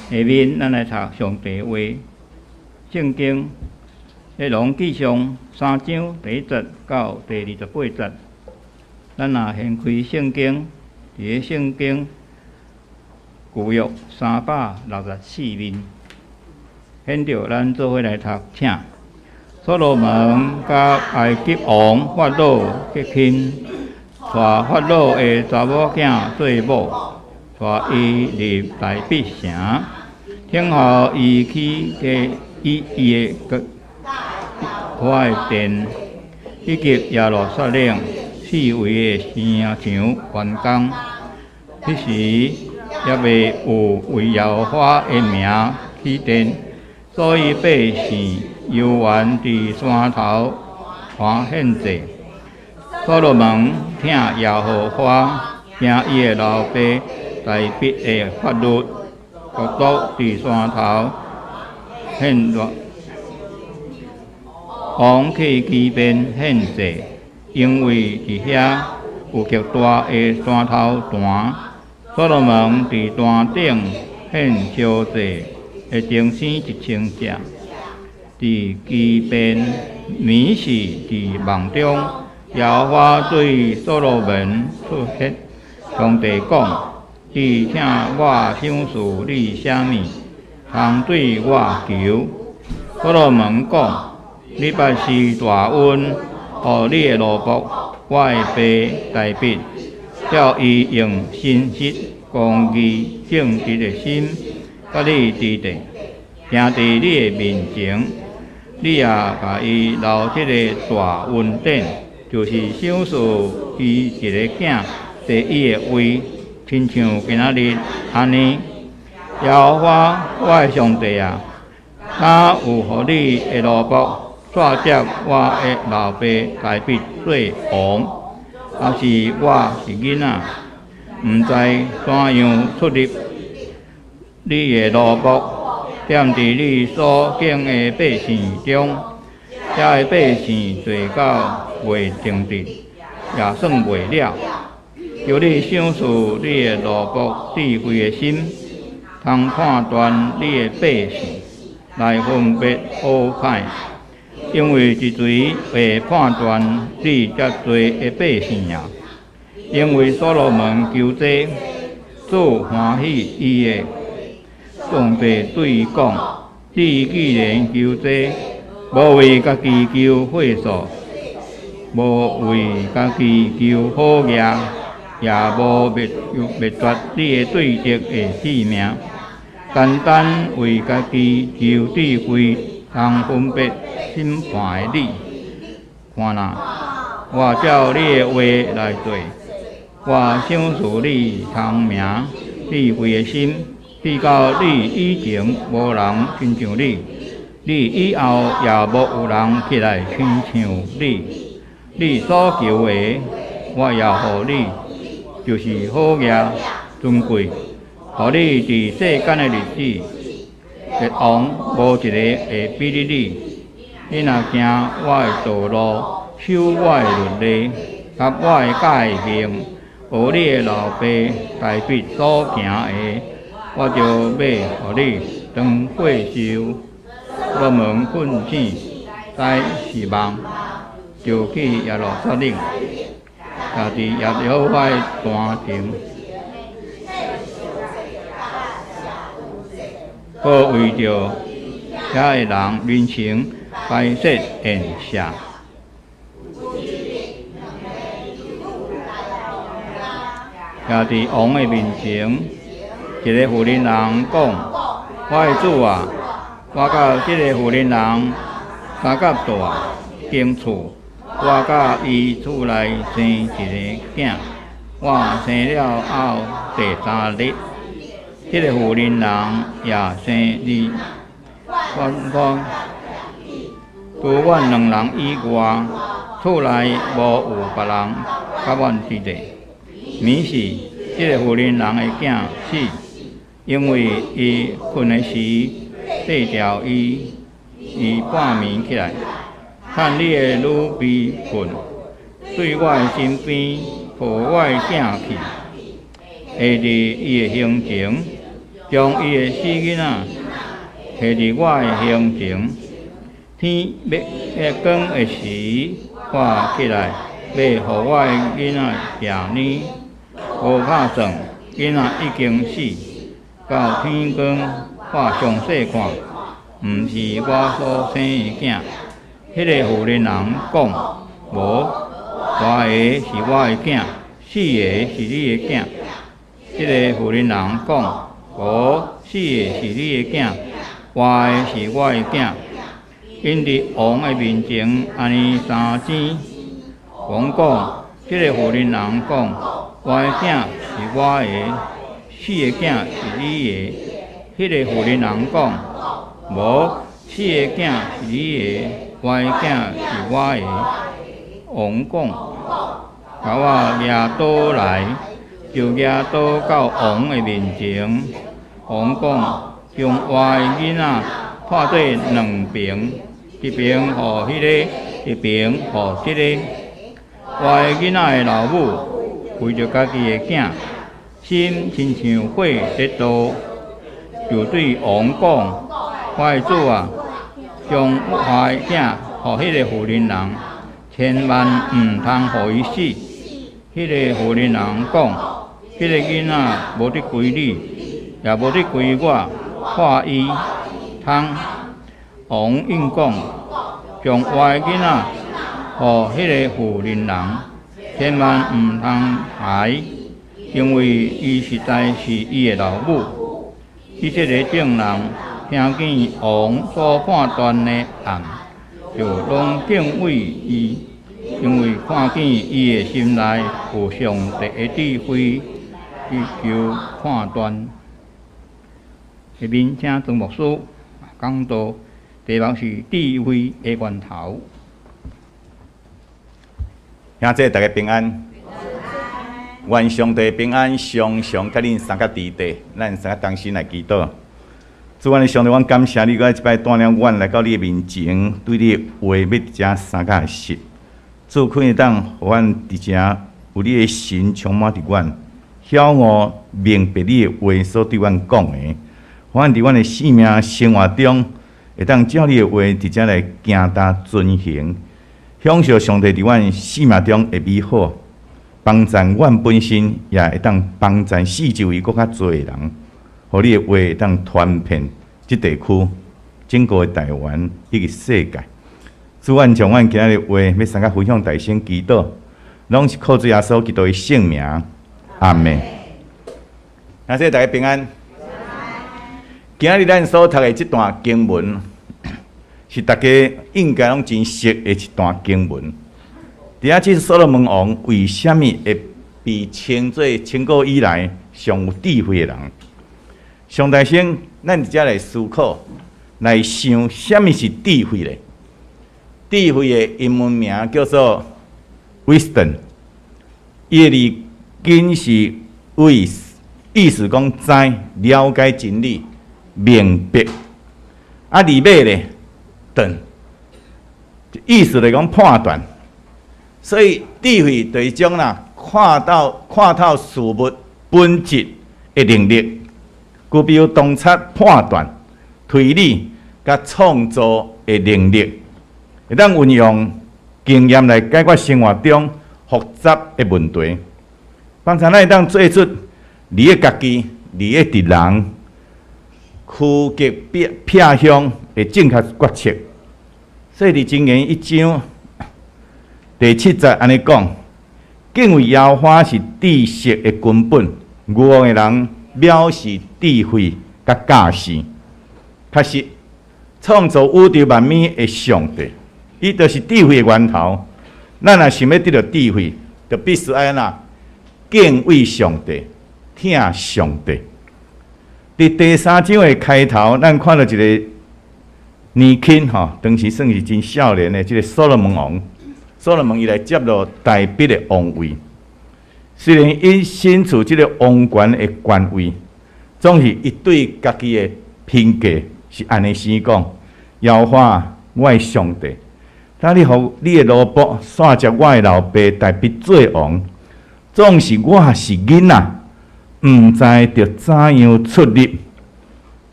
下面咱來讀上帝話，聖經列王紀上三章第一節到第28節。咱若掀開聖經，佇个聖經舊約364面，現著咱做伙來讀，請。所羅門佮埃及王法老結親，娶法老的查某囝做某，帶伊入大彼城，聽候伊起個伊伊的個的殿，以及耶路撒冷四圍的城牆完工。彼時猶未有為耶和華的名起殿，所以百姓猶原佇山頭壇獻祭。所羅門疼耶和華，行伊的老爸大衛的法律，獨獨佇山頭獻祭。王去基遍獻祭，因為佇遐有極大的山頭壇。所羅門佇壇頂獻燒祭的精牲1000隻。佇基遍，暝時佇夢中，耶和華對所羅門出現，上帝講：你請我賞賜你啥物，通對我求？所羅門講：你捌施大恩予你的奴僕，我的爸大衛，叫伊用誠實、公義、正直的心，佮你佇咧，行佇你的面前。你也共伊留這個大恩典，就是賞賜伊一个囝坐伊的位，親像今仔日按呢。耶和華我的上帝啊，敢有予你的奴僕續接我的老爸大衛做王？抑是我是囡仔，毋知怎樣出入。你的奴僕踮佇你所揀的百姓中，遮的百姓濟到袂定得，也算袂了。求你賞賜你的奴僕智慧的心，通判斷你的百姓，來分別好歹。因為是誰會判斷你遮濟的百姓啊？因為所羅門求這，主歡喜伊的。上帝對伊講：你既然求這，無為家己求歲數，無為家己求好業，也無滅滅絕你的對敵的性命，單單為家己求智慧，通分別審判的理。看哪，我照你的話來做，我賞賜你聰明智慧的心，直到你以前無人親像你，你以後也無有人起來親像你。你所求的，我也予你，就是好業尊貴，予你佇世間的日子，列王無一个會比得你。你若行我的道路，守我的律例，佮我的誡命，學你的老爸大衛所行的，我就欲予你長歲壽。所羅門睏醒，知是夢，就去耶路撒冷，徛佇耶和華的壇前，閣為著遐的人民情擺設宴席。徛佇王的面前，一个婦人人講：我的主啊，我佮這个婦人人相佮蹛間厝，我佮伊厝內生一个囝，我生了後第三日，這个婦人人也生兒。我講，除阮兩人以外，厝內無有別人佮阮佇咧。暝時，這個婦人人的囝死，因為伊睏的時綴著伊，伊半暝起來，趁你的女婢睏，對我的身邊抱我的囝去，下佇伊的胸前。將伊的死囡仔提佇我的胸前。天欲光的時，我起來欲予我的囡仔食奶，無拍算，囡仔已經死。到天光，我詳細看，毋是我所生的囝。彼个婦人講：無，活的是我的囝，死的是你的囝。這個婦人講：無，死的是你的囝，活的是我的囝。𪜶佇王的面前按呢相爭。王講：這个婦人講：活的囝是我的，死的囝是你的。彼个婦人講：無，死的囝是你的，活的囝是我的。王講：共我掠刀來，就掠刀到王的面前。王講：將活的囡仔破做兩爿，一爿予彼个，一爿予這个。活的囡仔的老母為著家己的囝，心親像火咧燒，就對王講：我的主啊，將活的囝予彼个婦人，千萬毋通予伊死。彼个婦人講：這个囡仔無得歸你，也無得歸我，破伊通。王應講：將活的囡仔予彼个婦人，千萬毋通害，因為伊實在是伊的老母。以色列眾人聽見王所判斷的案，就攏敬畏伊，因為看見伊的心內有上帝的智慧去求判斷。下面請曾牧師講道，題目是智慧的源頭。兄弟大家平安，願上帝平安，常常佮恁三個佇底，咱三个同心來祈禱。主，阮的上帝，阮感謝你，閣一擺帶領阮來到你的面前，對你的話欲佇遮相佮學習。主，可會當予阮佇遮有你的神充滿佇阮，曉悟明白你的話所對阮講的，予阮佇阮的生命生活中，會當照你的話佇遮來行踏遵行，享受上帝佇阮生命中的美好，幫助阮本身，也會當幫助四周圍閣較濟的人，予你的話會當傳遍這地區、整個的台灣以及世界。主，阮將阮今仔日的話欲相佮分享，大聲祈禱，攏是靠主耶穌基督的聖名。阿門。兄弟大家平安。今仔日咱所讀的這段經文，是大家應該攏真熟的一段經文。佇遐，這所羅門王為啥物會被稱做千古以來上有智慧的人？上大先，咱佇遮來思考，來想啥物是智慧咧？智慧的英文名叫做 wisdom，伊的字根是 wis，意思講知、了解真理、明白。啊，字尾咧，斷，意思來講判斷。所以智慧就是一種啦，看透事物本質的能力，具備洞察、判斷、推理佮創造的能力，會當運用經驗來解決生活中複雜的問題，幫助咱會當做出利益家己、利益別人、趨吉避凶的正確決策。所以佇箴言一章第七節按呢講：敬畏耶和華是知識的根本，愚妄的人藐視智慧佮教示。確實，創造宇宙萬物的上帝，伊就是智慧的源頭。咱若想欲得著智慧，就必須愛按怎敬畏上帝，疼上帝。佇第三章的開頭，咱看到一个年輕吼，當時算是真少年的這个所羅門王。所羅門伊來接落大衛的王位，雖然伊身處這个王權的權位，總是伊對家己的評價是按呢生講：耶和華，我的上帝，當你予你的奴僕紲接我的老爸大衛做王，總是我是囡仔，毋知著怎樣出入。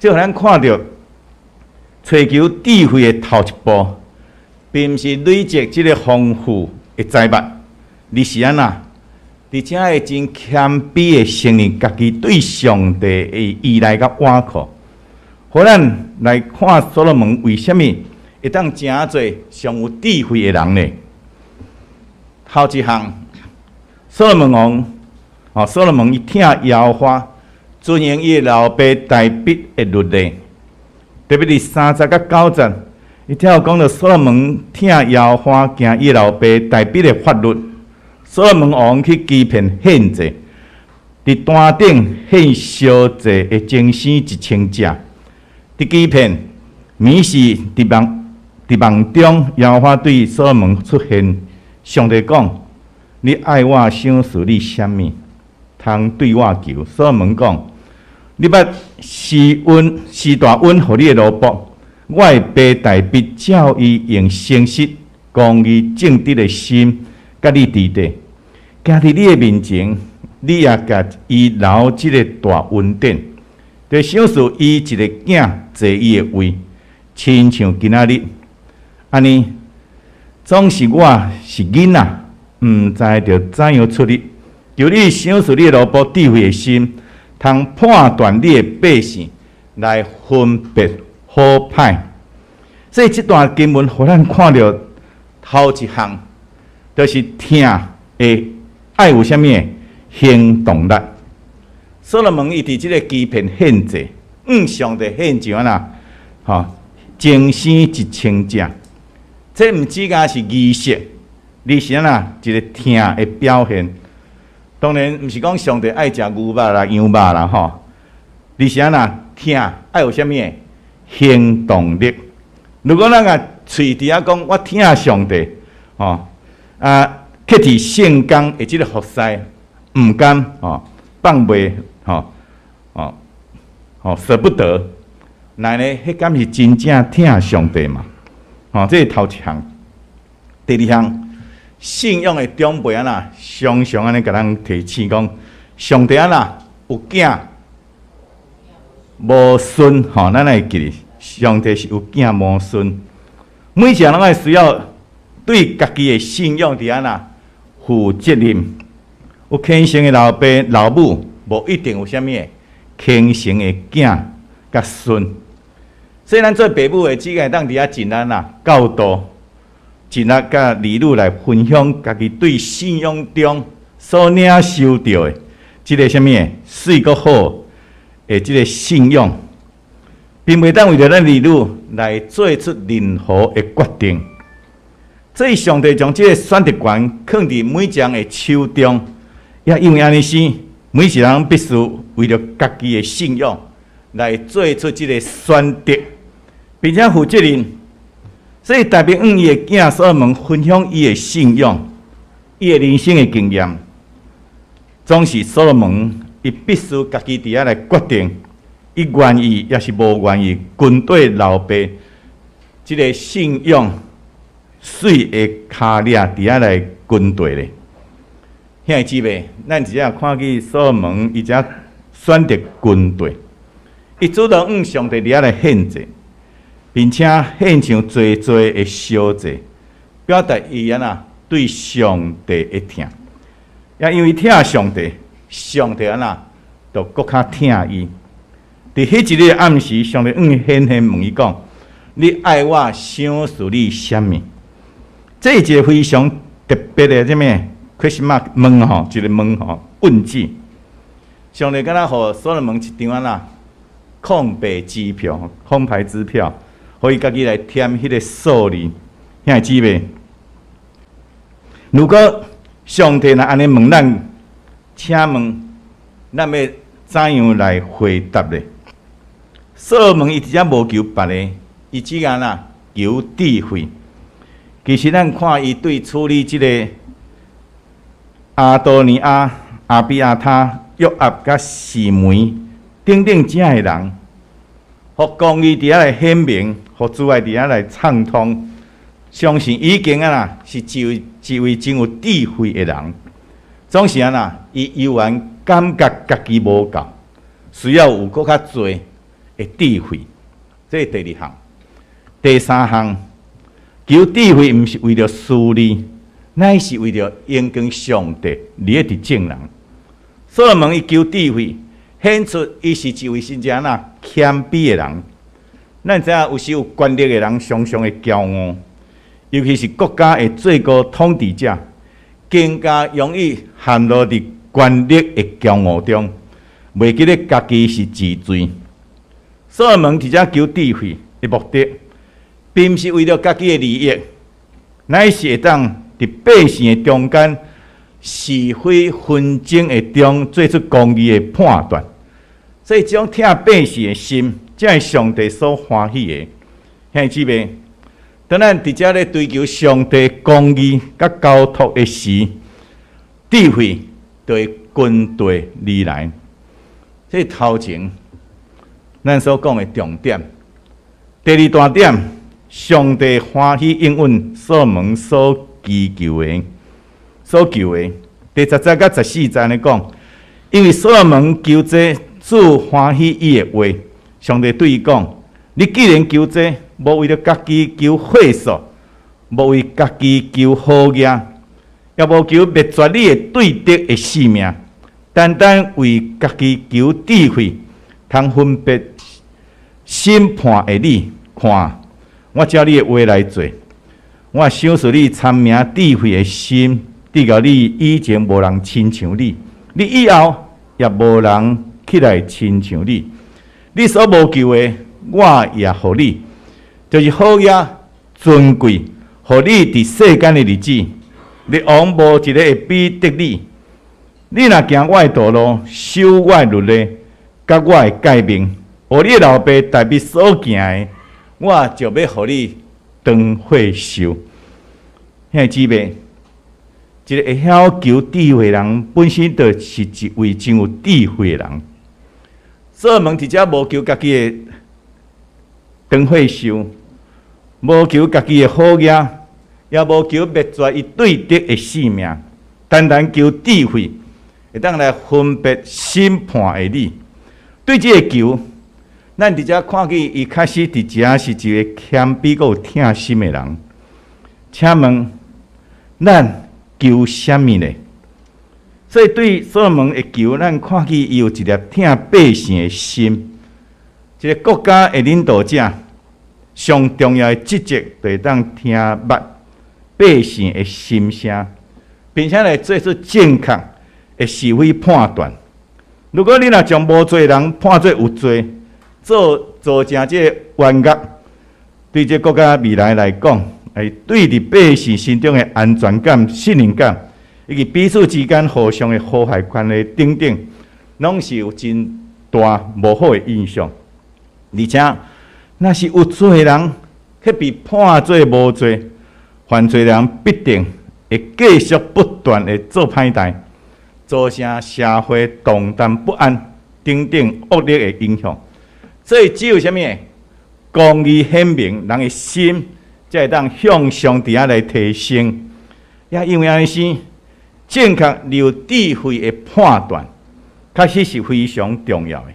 這予咱看著揣求智慧的頭一步，並毋是累積這个豐富的財物，而是按怎？而且會真謙卑的承認家己對上帝的依賴佮倚靠。予咱來看所羅門為啥物會當成做上有智慧的人呢？頭一項，所羅門王，哦，所羅門伊疼耶和華，遵行伊的老爸大衛的律例，特別佇3節佮9節，伊聽有講著所羅門疼耶和華，行伊老爸大衛的法律。所羅門王去基遍獻祭，佇壇頂獻燒祭的精牲1000隻。佇基遍，暝時佇夢中，耶和華對所羅門出現，上帝講：你愛我賞賜你啥物？通對我求。所羅門講：你捌施恩施大恩予你的奴僕，我的爸大衛照伊用誠實、公義、正直的心，佮你佇底，行佇你的面前，你也共伊留這个大恩典，就賞賜伊一个囝坐伊的位，親像今仔日。按呢，總是我是囡仔，毋知著怎樣出入。求你賞賜你的奴僕智慧的心，通判斷你的百姓，來分別好歹。所以這段經文，予咱看著頭一項，就是疼的愛有啥物行動力。所羅門伊佇這个基遍獻祭，向上帝獻上按怎？吼，精牲1000隻，這毋只敢是儀式，而是按怎一个疼的表現。當然，毋是講上帝愛食牛肉啦、羊肉啦，吼，而是按怎疼愛有啥物行動力。如果咱啊喙佇遐講我疼上帝，吼啊，克制聖工的這个服侍，毋甘吼放袂吼哦哦捨不得，來呢？彼敢是真正疼上帝嘛？吼，這是頭一項。第二項，信仰的長輩按怎，常常按呢共咱提醒講，上帝按怎有囝無孫，吼，咱會記得，上帝是有囝無孫。每一个人攏愛需要對家己的信仰佇按怎負責任。有虔誠的老爸老母，無一定有啥物的虔誠的囝佮孫。所以咱做爸母的，只會當佇遐盡咱啊教導，盡力佮兒女來分享家己對信仰中所領受著的這个啥物的媠閣好的這个信仰，並袂當為著咱兒女來做出任何的決定。所以上帝將這个選擇權囥佇每一個人的手中，也因為按呢生，每一個人必須為著家己的信仰來做出這个選擇，並且負責任。所以大衛向伊的囝所羅門分享伊的信仰，伊的人生的經驗，總是所羅門伊必須家己佇遐來決定，伊願意抑是無願意跟綴老爸這个信仰媠的跤跡佇遐來跟綴咧。兄弟姊妹，咱只要看見所羅門伊才選擇跟綴，伊主動向上帝佇遐來獻祭，並且獻上濟濟的燒祭，表達伊按怎對上帝的疼。也因為疼上帝，上帝按怎就閣較疼伊。佇彼一日暗時，上帝向伊顯現問伊講：你愛我賞賜你啥物？這是一个非常特別的啥物？question mark 問號，一个問號問句。上帝敢若予所羅門一張按怎空白支票，空白支票，予伊家己來填彼个數字。兄弟姊妹，如果上帝若按呢問咱，請問咱欲怎樣來回答咧？所羅門伊直接無求別的，伊只按怎求智慧。其實咱看伊對處理這个亞多尼亞、亞比亞他、約押佮示每等等遮的人，予公義佇遐來顯明，予慈愛佇遐來暢通，相信已經按怎是一位一位真有智慧的人。總是按怎，伊猶原感覺家己無夠，需要有閣較濟的的智慧。這是第二項。第三項，求智慧毋是為著私利，乃是為著榮光上帝，利益佇眾人。所羅門伊求智慧，顯出伊是一位真正若謙卑的人。咱知影有時有權力的人常常會驕傲，尤其是國家的最高統治者，更加容易陷落佇權力的驕傲中，袂記得家己是自罪。所羅門佇遮求智慧的目的，並毋是為著家己的利益，乃是會當佇百姓的中間是非紛爭的中做出公義的判斷。所以，這種疼百姓的心，才是上帝所歡喜的。兄弟姊妹，當咱佇遮咧追求上帝公義佮交託的時，智慧就會跟綴而來。這是頭前咱所講的重點。第二大點，上帝歡喜應允所羅門所祈求的、所求的。第十節佮十四節咧講，因為所羅門求這，主歡喜伊的話，上帝對伊講：你既然求這，無為著家己求歲數，無為家己求好額，也無求滅絕你的對敵的性命，單單為家己求智慧，通分別審判的理。看，我照你的話來做，我賞賜你聰明智慧的心，直到你以前無人親像你，你以後也無人起來親像你。你所無求的，我也予你，就是好額尊貴，予你佇世間的日子，列王無一個會比得你。你若行我的道路，守我的律例，佮我的誡命，學你的老爸大衛所行的，我就欲予你長歲壽。兄弟姊妹，一個會曉求智慧的人，本身就是一位真有智慧的人。所羅門佇遮無求家己的長歲壽，無求家己的好額，也無求滅絕伊對敵的性命，單單求智慧，會當來分別審判的理。對這個求，咱佇遮看見伊確實佇遮是一個謙卑閣有疼心的人。請問，咱求啥物呢？所以對所羅門的求，咱看見伊有一粒疼百姓的心。一個國家的領導者，上重要的職責，就會當聽捌百姓的心聲，並且來做出正確的是非判斷。如果你若將無罪人判做有罪，造成這個冤獄，對這個國家未來來講，會對佇百姓心中的安全感、信任感，以及彼此之間互相的和諧關係等等，攏是有真大無好的影響。而且，若是有罪的人，卻被判做無罪，犯罪人必定會繼續不斷的做歹代，造成社會動盪不安等等惡劣的影響。所以，只有啥物？公義顯明，人的心才會當向上帝遐來提升。也因為按呢生，正確而有智慧的判斷，確實是非常重要的。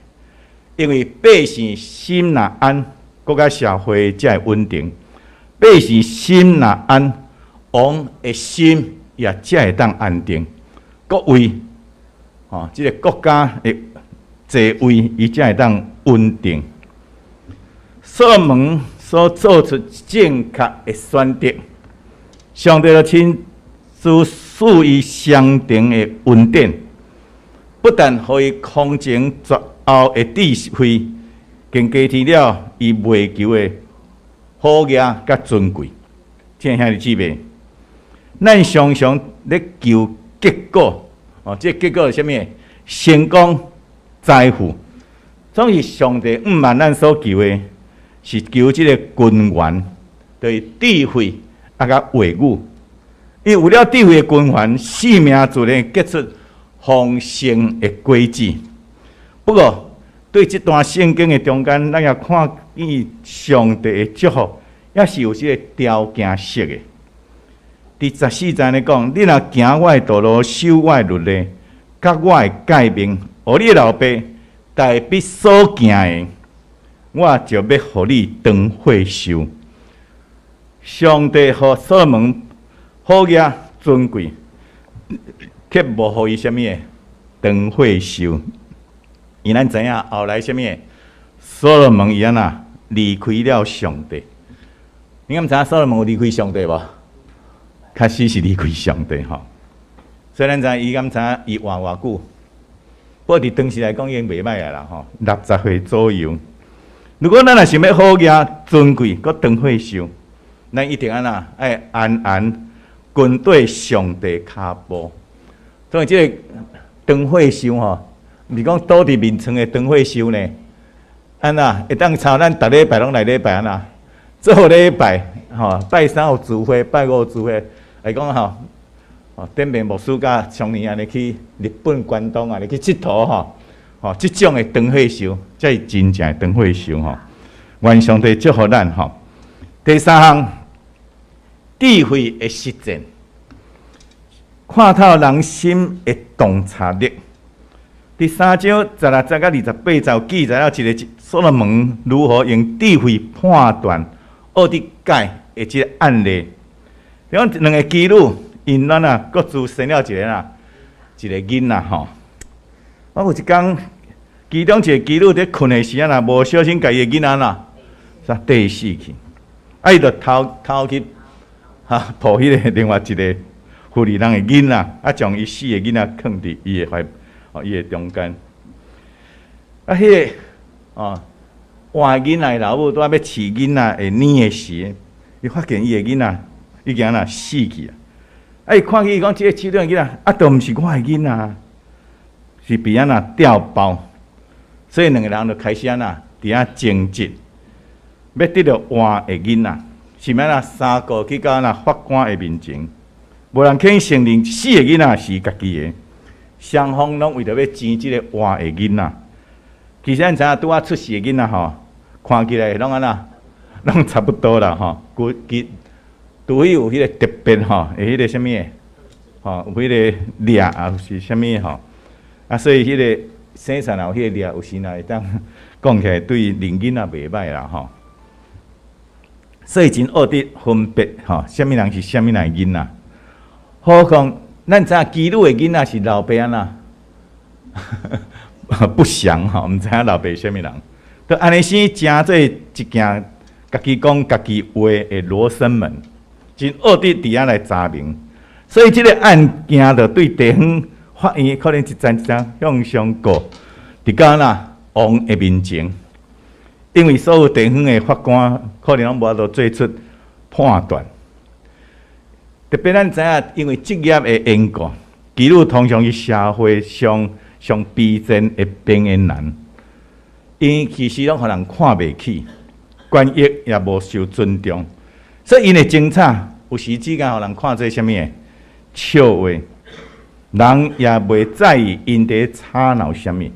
因為百姓心若安，國家社會才會穩定；百姓心若安，王的心也才會當安定。國位，吼，這個國家的坐位，伊才會當穩定。所羅門所做出正確的選擇，上帝就親自賜伊雙重的恩典，不但予伊空前絕後的智慧，更加添了伊未求的好額佮尊貴。親愛兄弟姊妹，咱常常咧求結果，哦，這個結果是啥物？成功、財富，總是上帝向望咱所求的，是求這個根源，就是智慧啊，佮話語。因為有了智慧的根源，生命自然結出豐盛的果子。不過，對這段聖經的中間，咱也看見上帝的祝福，也是有這個條件式的。佇十四節咧講，你若行我的道路，守我的律例，佮我的誡命，學你的老爸大衛所行的，我就欲予你長歲壽。上帝予所羅門好額尊貴，卻無予伊啥物的長歲壽。因咱知影後來啥物的，所羅門伊按怎離開了上帝。你敢知影所羅門有離開上帝無？確實是離開上帝吼。所以咱知伊敢知影伊活偌久？不過佇當時來講已經袂䆀啊啦吼，60歲左右。如果咱若想欲好額尊貴，閣長歲壽，咱一定按怎愛安安跟綴上帝跤步。所以這個長歲壽吼，毋是講倒佇眠床的長歲壽呢？按怎會當親咱逐禮拜攏來禮拜按怎？做禮拜吼，拜三有聚會，拜五有聚會，來講吼，哦，頂面牧師佮上年按呢去日本關東按呢去𨑨迌吼，吼，這種的長歲壽，才是真正的長歲壽吼。願上帝祝福咱吼。第三項，智慧的實踐，看透人心的洞察力。佇3章16節佮28節有記載了一个所羅門如何用智慧判斷惡得解的這个案例。講兩个妓女，𪜶咱啊各自生了一个啦，一个囡仔吼。我有一工，其中一个妓女佇睏的時陣啊，無小心共伊的囡仔啦，煞綴死去。啊，伊就偷偷去哈抱彼个另外一个婦人的囡仔，啊，將伊死的囡仔囥佇伊的懷，哦，伊的中間。啊，彼个哦，換囡仔的老母拄仔欲飼囡仔的奶的時，伊發現伊的囡仔已經若死去啊！啊，伊看見伊講，這个手中的囡仔，啊，都毋是我的囡仔，是被按怎調包，所以兩个人就開始按怎佇遐爭執，欲得著換的囡仔，是按怎三個去到按怎法官的面前，無人肯承認死的囡仔是伊家己的，雙方攏為著欲爭這个活的囡仔。其實咱知影拄仔出世的囡仔吼，看起來攏按怎，攏差不多啦吼。估計除非有彼个特別吼，會彼个啥物的，吼，有彼个掠啊，是啥物吼？啊，所以彼个生產有彼个掠，有時若會當講起來對認囡仔袂䆀啦吼。所以真學得分別吼，啥物人是啥物人的囡仔。何況咱知影妓女的囡仔是老爸按怎？不詳吼，毋知影老爸啥物人。就按呢生成做一件家己講家己話的羅生門，真惡得佇遐來查明。所以這个案件就對地方法院可能一層一層向上告，直到哪王的面前。因為所有地方的法官可能攏無法度做出判斷。特別咱知影，因為職業的緣故，妓女通常是社會上上卑賤的邊緣人，𪜶其實攏予人看袂起，權益也無受尊重，所以𪜶的爭吵有時只敢予人看做啥物的笑話，人也袂在意𪜶佇吵鬧啥物。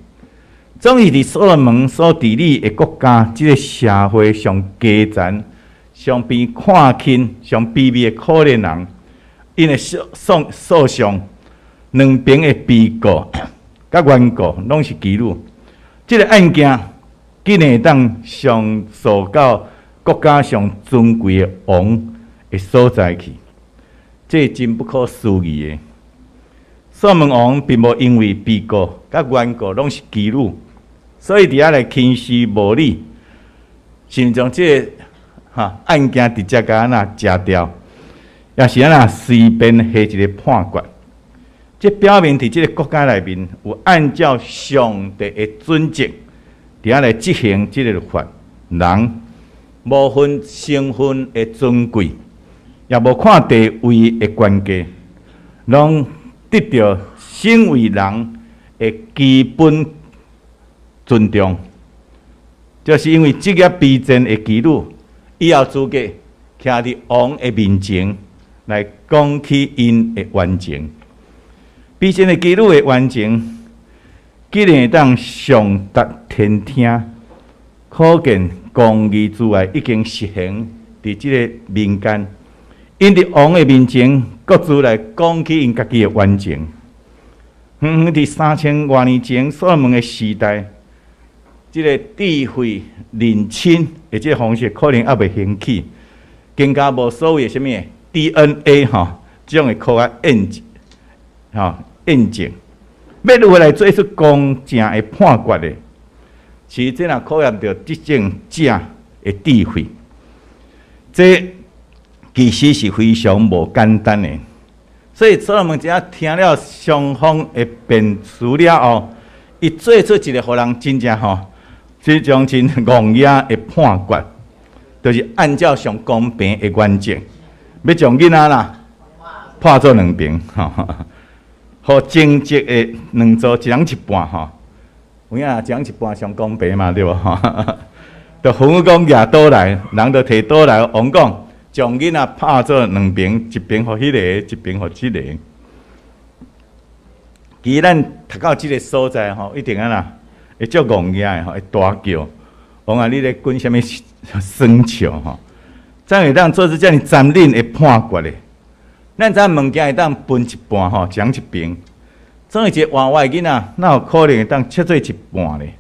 總是佇所羅門所治理的國家，這个社會上低層、上被看輕、上卑微的可憐人，𪜶的訴訴訟兩邊的被告佮原告攏是妓女，這个案件竟然會當上訴到國家上尊貴的王的所在去，這真不可思議的。所羅門王並無因為被告佮原告攏是妓女，所以佇遐來徇私無理，甚將這个哈案件直接共按怎食掉，抑是按怎隨便下一个判決。這表明佇這个國家內面有按照上帝的準則，佇遐來執行這个律法，人無分身份的尊貴，也無看地位的懸低，攏得著身為人的基本尊重。就是因為職業卑賤的妓女，伊有資格徛佇王的面前來講起𪜶的冤情。卑賤的妓女的冤情，竟然會當上達天聽，可見公義之愛已經實行佇這个民間。𪜶佇王的面前，各自來講起𪜶家己的冤情。遠遠佇3000外年前，所羅門的時代，這个智慧認親的這个方式可能猶未興起，更加無所謂的啥物 DNA 吼，這種的科學驗證吼驗證，欲如何來做出公正的判決的？其實這若考驗著執政者的智慧，這其實是非常無簡單的。所以所羅門只聽了雙方的辯詞了後，伊做出一個予人真正吼，這種真戇野的判決，就是按照上公平的原則，欲將囡仔啦拍做兩爿，吼，予爭執的兩組一人一半吼。有影一人一半上公平嘛，對無？就吩咐講舉刀來，人就提刀來，王講將囡仔拍做兩爿，一爿予彼個，一爿予這个。其實咱讀到這个所在吼，一定按怎會足戇野的吼，會大叫，王啊！你咧滾啥物耍笑吼？怎會當做出遮爾殘忍的判決的？咱知影物件會當分一半吼，一人一爿。總是一个活活的囡仔，哪有可能會當切做一半咧？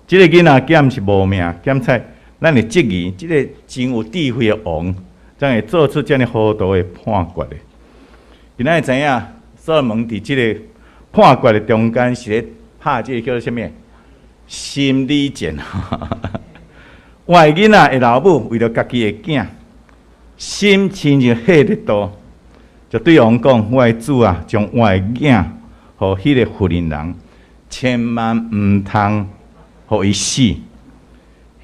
這个囡仔敢毋是無命？檢採咱會質疑，這个真有智慧的王，怎會做出遮爾糊塗的判決的？今仔日知影，所羅門佇這个判決的中間是咧拍這个叫做啥物？心理戰。活囡仔的老母為著家己的囝，心親像火咧刀，就對王講：我的主啊，將我的囝予彼个婦人人，千萬毋通予伊死。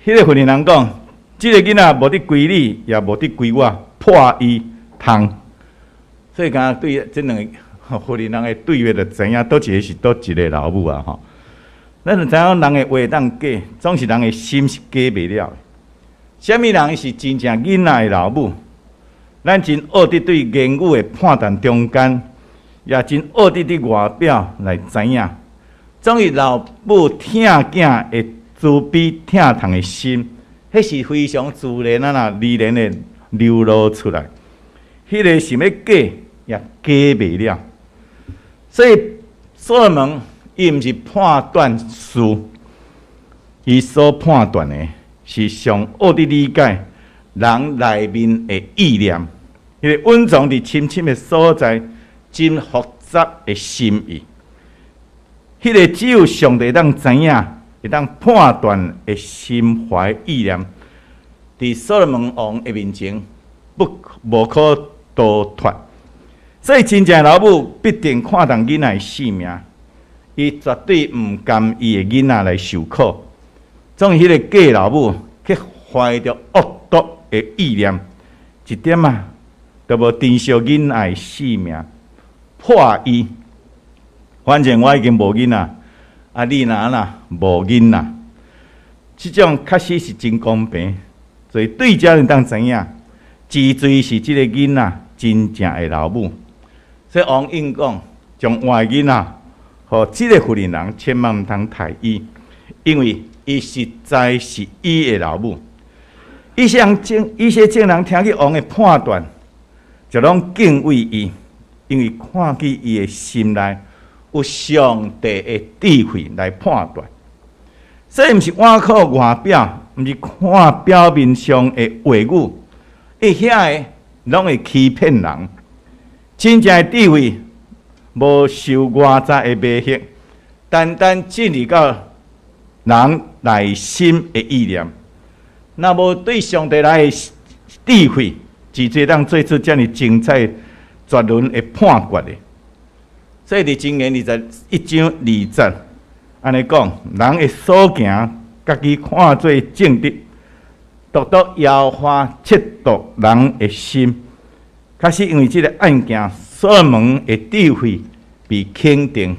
彼个婦人人講：這个囡仔無得歸你，也無得歸我，破伊通。所以，敢若對這兩个婦人人的對話，就知影佗一个是佗一个老母啊！吼，咱就知影人的話會當假，總是人的心是假袂了的。啥物人是真正囡仔的老母？咱真學得對言語的判斷中間，也真學得佇外表來知影。總是老母疼囝的慈悲疼痛的心，彼是非常自然啊啦，自然的流露出來。彼个想欲假也假袂了。所以所羅門伊毋是判斷事，伊所判斷的是上學得理解人內面的意念，彼个隱藏佇深深的所在，真複雜的心意。彼个只有上帝會當知影，會當判斷的心懷意念，佇所羅門王的面前不無可逃脫。所以真正老母必定看重囡仔的性命，伊絕對毋甘伊的囡仔來受苦。總是彼个假老母去懷著惡毒的意念，一點仔都無珍惜囡仔的性命，破伊。反正我已經無囡仔，啊你若按怎無囡仔，這種確實是真公平。所以對遮會當知影，治罪是這个囡仔真正的老母。所以王應講，將活囡仔予這个婦人人，千萬毋通刣伊，因為伊實在是伊的老母。以些眾人聽見王的判斷，就攏敬畏伊，因為看見伊的心內有上帝的智慧來判斷。這毋是倚靠外表，毋是看表面上的話語，伊遐个攏會欺騙人。真正的智慧，無受外在的迷惑，單單進入到人內心的意念。若無對上帝來的智慧，真濟當做出遮爾精彩絕倫的判決的。所以佇箴言21章2節，按呢講，人的所行，家己看做正直，獨獨耶和華測度人的心。確實因為這个案件，所羅門的智慧被肯定。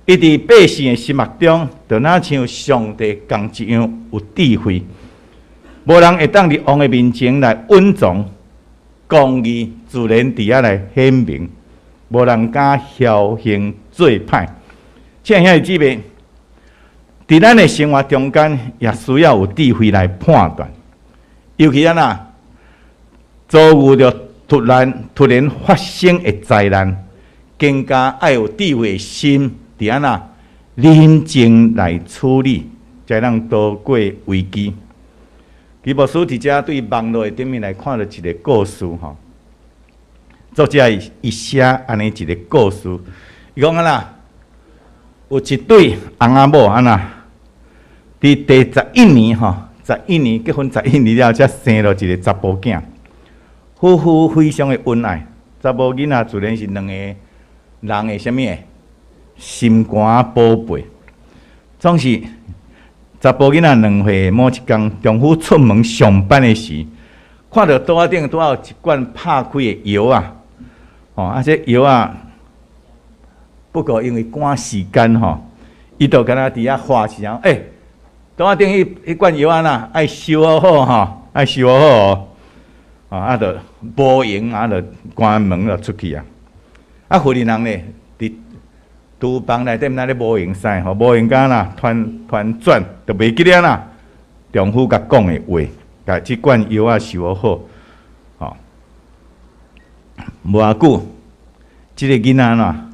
伊佇百姓的心目中，就若像上帝仝一樣有智慧。無人會當佇王的面前來隱藏公義，自然佇遐來顯明。無人敢僥倖做歹。親愛兄弟姊妹，佇咱的生活中間，也需要有智慧來判斷。尤其按怎遭遇著突然發生的災難，更加愛有智慧的心，佇按怎冷靜來處理，才通渡過危機。其牧師佇遮對網路的頂面來看著一個故事吼，作者伊寫按呢一個故事，伊講按怎，有一對翁仔某按怎，佇第十一年吼，十一年結婚十一年了，才生了一個查埔囝，夫婦非常的恩愛，查某囡仔自然是兩個人的啥物的心肝寶貝，總是查埔囡仔2歲某一工，丈夫出門上班的時，看著桌仔頂拄仔有一罐拍開的藥仔，吼啊這藥仔，不過因為趕時間吼，伊就敢若佇遐發誓講，欸，桌仔頂彼罐藥仔呐，愛收好好吼，愛收好好哦，啊就無閒啊，就關門就出去啊。啊，婦人咧，佇廚房內底毋知咧無閒啥吼，無閒甲啦，團團轉，就袂記得啦。丈夫共講的話，共這罐藥仔收好，吼。無偌久，這个囡仔呐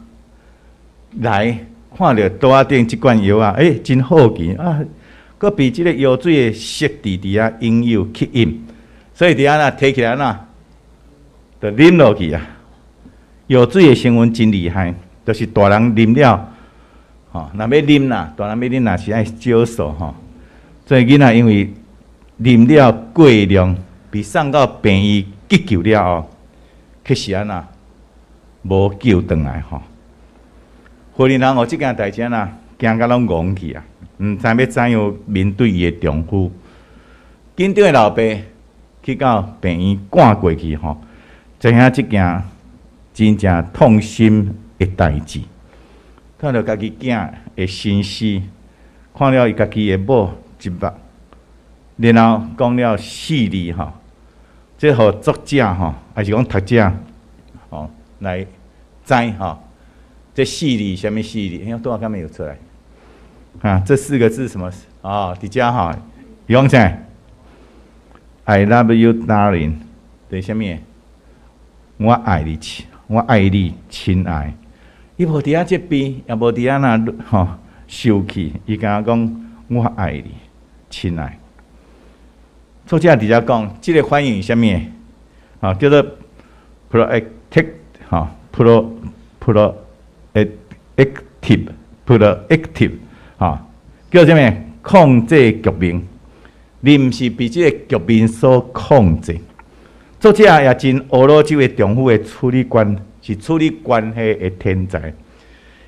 來看著桌仔頂這罐藥仔，欸，真好奇啊！閣被這个藥水的色佇佇遐引誘吸引，所以佇遐呐提起來呐，就啉落去啊。藥水的成分真厲害，就是大人啉了，吼，若欲啉啦，大人欲啉若是愛少數吼。所以囡仔因為啉了過量，被送到病院急救了後，卻是按怎無救轉來吼。婦人予這件代誌按怎驚甲攏戇去啊！毋知欲怎樣面對伊的丈夫。緊張的老爸去到病院趕過去吼，知影這件真正痛心的代誌，看著家己囝的身死，看了伊家己的某一目，然後講了四字吼，這予作者吼，抑是講讀者吼來知吼，這四字啥物四字？哎，拄仔敢沒有出來？啊，這四個字什麼？哦，佇遮吼，伊講啥？I love you, darling。對啥物？我愛你，我愛你，親愛。伊無佇遐責備，也無佇遐那吼受氣，伊敢若講我愛你，親愛。作者佇遮講，這个反應是啥物？吼，叫做 proactive，吼，pro proactive proactive，吼，叫啥物？控制局面。你毋是被這个局面所控制。作者也真呵咾這位丈夫的處理關，是處理關係的天才。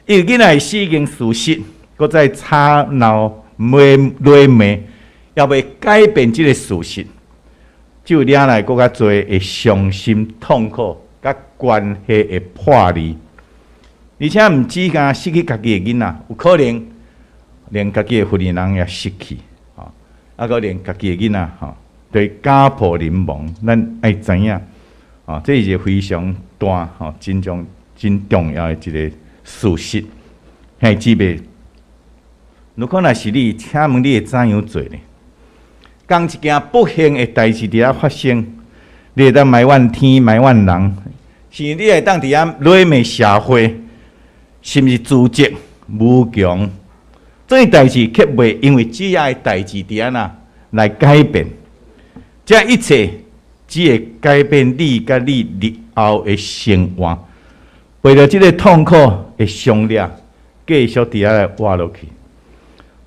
因為囡仔的死已經事實，閣再吵鬧、罵罵罵，也袂改變這个事實，就惹來閣較濟的傷心、痛苦，佮關係的破裂。而且毋止敢失去家己的囡仔，有可能連家己的婦人也失去，吼，啊，閣連家己的囡仔，吼，對家破人亡，咱愛知影，吼，這是一个非常大、吼，真重、真重要的一個事實。兄弟姊妹，如果若是你，請問你會怎樣做呢？當一件不幸的代誌佇遐發生，你會當埋怨天、埋怨人，是你會當佇遐詈罵社會，是毋是自責無窮？這個代誌卻袂因為這樣的代誌佇遐呐來改變，這一切只會改變你佮你日後的生活。為了這个痛苦的傷裂，繼續佇遐來活落去。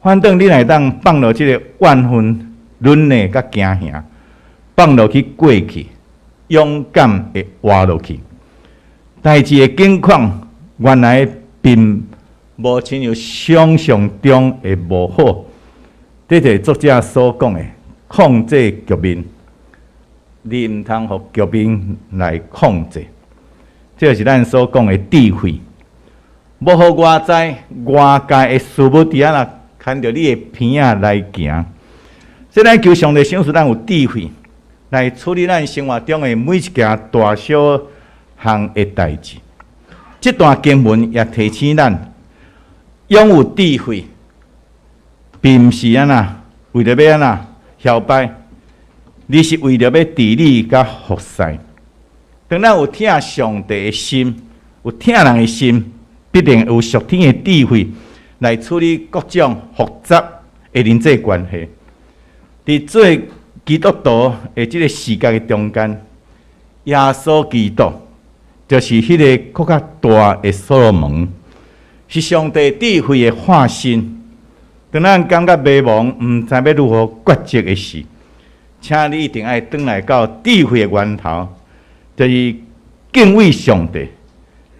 反正你若會當放落這个怨恨、忍耐佮驚嚇，放落去過去，勇敢的活落去。代誌的境況原來並無親像想像中的無好。這就是作者所講的控制局面，你毋通予局面來控制。這就是咱所講的智慧。無予外在外界的事物佇遐啦，牽著你的鼻仔來行。所以咱求上帝賞賜咱有智慧，來處理咱生活中的每一件大小項的代誌。這段經文也提醒咱，擁有智慧，並毋是按怎為著欲按怎囂擺，而是為著欲治理佮服侍。當咱有疼上帝的心，有疼人的心，必定有屬天的智慧來處理各種複雜的人際關係。佇做基督徒的這个世界的中間，耶穌基督就是彼个閣較大的所羅門，是上帝智慧的化身。當咱感覺迷茫，毋知欲如何抉擇的時，請你一定愛轉來到智慧的源頭，就是敬畏上帝，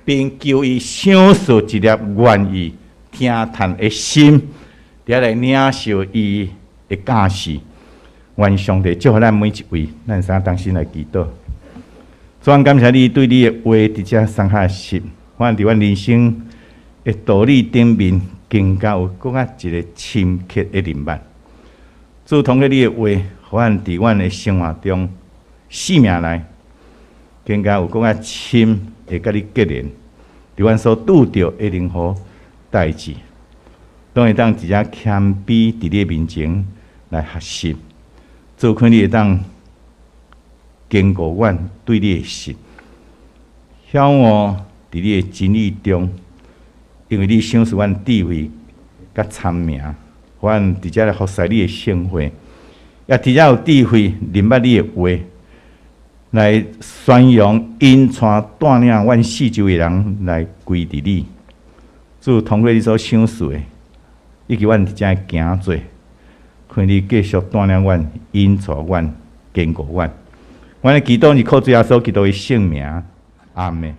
並求伊賞賜一粒願意聽從的心，佇遐來領受伊的教示。願上帝祝福咱每一位，咱三同心來祈禱。主，感謝你對你的話佇遮上下實，阮佇阮人生的道理頂面，更加有閣較一个深刻的認捌。主，通過你的話，予阮佇阮的生活中、生命內，更加有閣較深會佮你結連。佇阮所拄著的任何代誌，攏會當直接謙卑佇你的面前來學習。主，看你會當堅固阮對你的信，曉悟佇你的真理中，因為你賞賜阮智慧佮聰明，阮佇遮來服侍你的聖會，也佇遮有智慧認捌你的話，來宣揚引帶帶領阮四周的人來歸佇你。主，通過你所賞賜的，以及阮佇遮行做，看你繼續帶領阮、引帶阮、堅固阮。阮的祈禱是靠主耶穌基督的聖名，阿門。